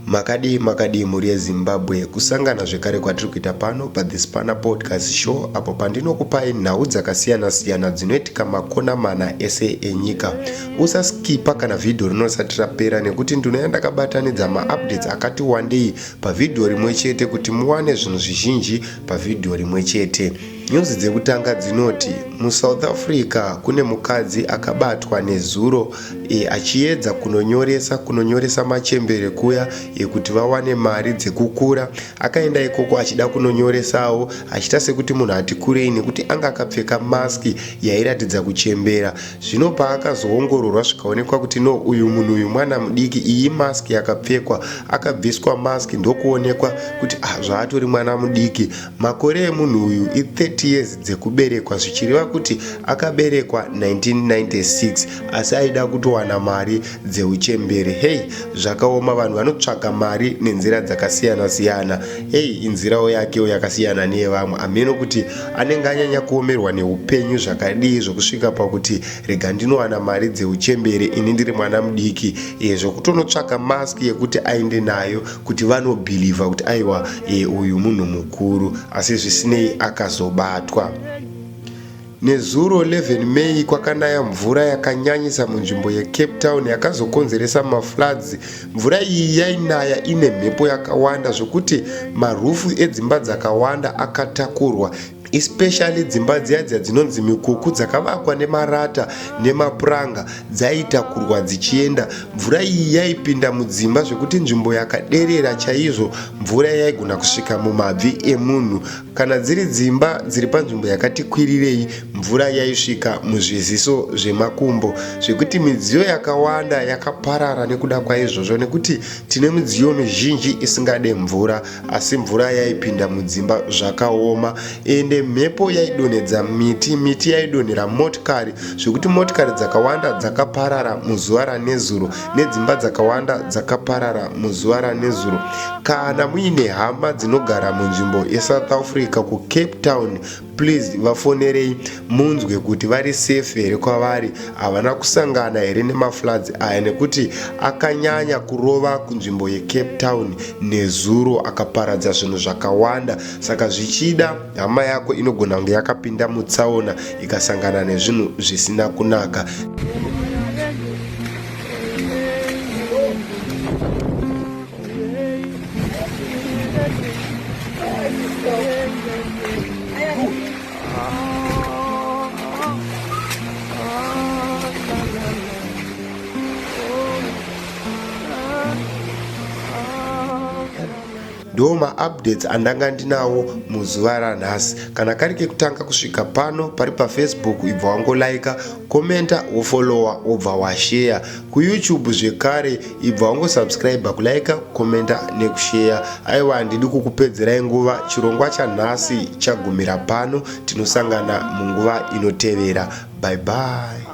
Makadii makadii mhuri yeZimbabwe, kusangana zvekare kwatiri kuita pano paThe Spanner Podcast Show apo pandinokupai nhau dzakasiyana siyana dzinoitika makona mana ese enyika. Usaskipa kana vhidhiyo rino risati rapera nekuti ndinouya ndakabatanidza maupdates akati wandei pavhidhiyo rimwe chete kuti muwane zvinhu zvizhinji pavhidhiyo rimwe chete. Nyuzi dzekutanga dzinoti muSouth Africa kune mukadzi akabatwa nezuro e, achiedza kunonyoresa kunonyoresa machembere kuya e, kuti vawane mari dzekukura. Akaenda ikoko achida kunonyoresawo achiita sekuti munhu ati kurei nekuti anga akapfeka maski yairatidza kuchembera. Zvino paakazoongororwa zvikaonekwa kuti no uyu munhu uyu mwana mudiki, iyi mask yakapfekwa. Akabviswa mask ndokuonekwa kuti ah, zvaatori mwana mudiki. Makore emunhu uyu i30 years dzekuberekwa zvichireva kuti akaberekwa 1996 asi aida kutowana mari dzeuchembere. Hey, zvakaoma vanhu vanotsvaka mari nenzira dzakasiyana siyana. Hey, inzirawo yakewo yakasiyana neyevamwe. Hameno kuti anenge anyanya kuomerwa neupenyu zvakadii zvokusvika pakuti rega ndinowana mari dzeuchembere ini ndiri mwana mudiki e, zvokutonotsvaka mask yekuti aende nayo kuti vanobhilivha kuti aiwa e, uyu munhu mukuru asi zvisinei akazobatwa. Nezuro 11 May kwakanaya mvura yakanyanyisa munzvimbo yeCape Town yakazokonzeresa mafloods. Mvura iyi yainaya ine mhepo yakawanda zvokuti marufu edzimba dzakawanda akatakurwa especially dzimba dziya dziya dzinonzi mikuku dzakavakwa nemarata nemapuranga dzaitakurwa dzichienda. Mvura iyi yaipinda mudzimba zvekuti nzvimbo yakaderera chaizvo mvura yaigona kusvika mumabvi emunhu. Kana dziri dzimba dziri panzvimbo yakati kwirirei, mvura yaisvika muzviziso zvemakumbo zvekuti midziyo yakawanda yakaparara nekuda kwaizvozvo nekuti tine midziyo mizhinji isingade mvura asi mvura yaipinda mudzimba zvakaoma ende mhepo yaidonhedza miti, miti yaidonhera motikari zvekuti motikari dzakawanda dzakaparara muzuva ranezuro nedzimba dzakawanda dzakaparara muzuva ranezuro. Kana muine hama dzinogara munzvimbo yeSouth Africa kuCape Town please vafonerei munzwe kuti vari safe here kwavari havana kusangana here nemafloods aya nekuti akanyanya kurova kunzvimbo yeCape Town nezuro akaparadza zvinhu zvakawanda saka zvichida hama yako inogona kunge yakapinda mutsaona ikasangana nezvinhu zvisina kunaka. Ndo maupdates andanga ndinawo muzuva ranhasi. Kana kari kekutanga kusvika pano pari paFacebook ibva wangolaika, komenta, wofollowa wobva washeya. KuYouTube zvekare ibva wangosubscribe, kulaika, kukomenta nekusheya. Aiwa handidi kukupedzerai nguva, chirongwa chanhasi chagumira pano. Tinosangana munguva inotevera. Bye bye.